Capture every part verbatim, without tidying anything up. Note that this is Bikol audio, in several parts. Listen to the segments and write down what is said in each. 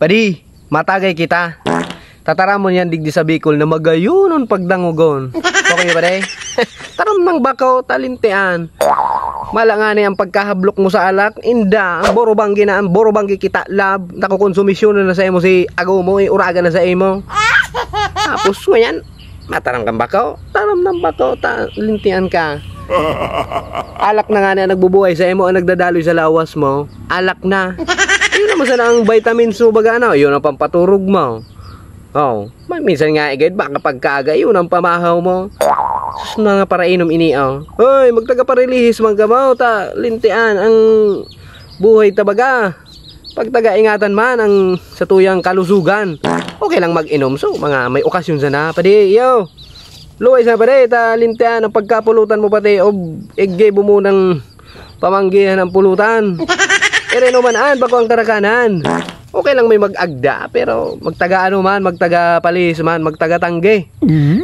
Adi, matagay kita. Tataramon yan digdi sa Bicol na magayonon pagdangogon. Okay, pare? Taram nang bako, talintian. Mala nga ni ang pagkahablok mo sa alak, inda, ang borobanggi na, ang borobanggi kita, lab, nakukonsumisyon na sa imo si ago mo, eh, uragan na sa imo. Tapos, ngayon, mataram kang bako, taram nang bako, talintian ka. Alak na nga ni ang nagbubuhay sa imo, ang nagdadaloy sa lawas mo, alak na. Yun naman sana ang vitamins mo, baga ano, yun ang pampaturog mo. Oh, may minsan nga igay, baka pagkaaga, yun ang pamahaw mo. Sus, mga parainom ini, oh. Hoy, magtaga-parelihis man ka mo, ta, lintian ang buhay ta baga. Pagtaga-ingatan man ang satuyang kalusugan. Okay lang mag-inom, so, mga may okasyon sana, padi, yo. Luway sa padi, ta, lintian ang pagkapulutan mo pati, o iggibo mo ng pamanggihan ang pulutan. Ireno man an, bako ang karakanan. Okay lang may mag-agda, pero magtaga ano man, magtaga palis man, magtaga tanggi.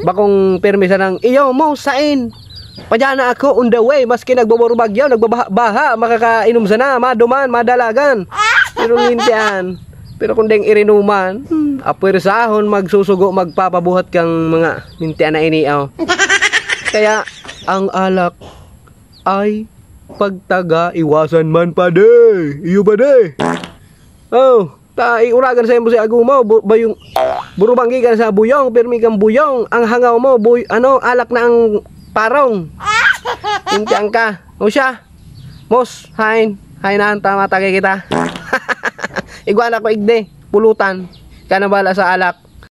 Bakong pirmi sanang, iyo mo, sain. Padya na ako, on the way, maski nagboborbagyo, nagbabaha-baha, makakainom sana, maduman, madalagan. Pero lintian. Pero kung deng irinuman, hmm, apwersahon, magsusugo, magpapabuhat kang mga lintian na ini, oh. Kaya, ang alak ay pagtaga iwasan man, padi. Iyo, padi. Oh, ta iuragan sa imo si ago mo, bu-, bayong, burubanggi ka sa buyong, pirmi kang buyong, ang hangaw mo, buy-, ano, alak na ang parong. Lintian ka. O siya, mos, hain, hain na, tama, tagay kita. Igwa na ko igde, pulutan. Ka na bala sa alak.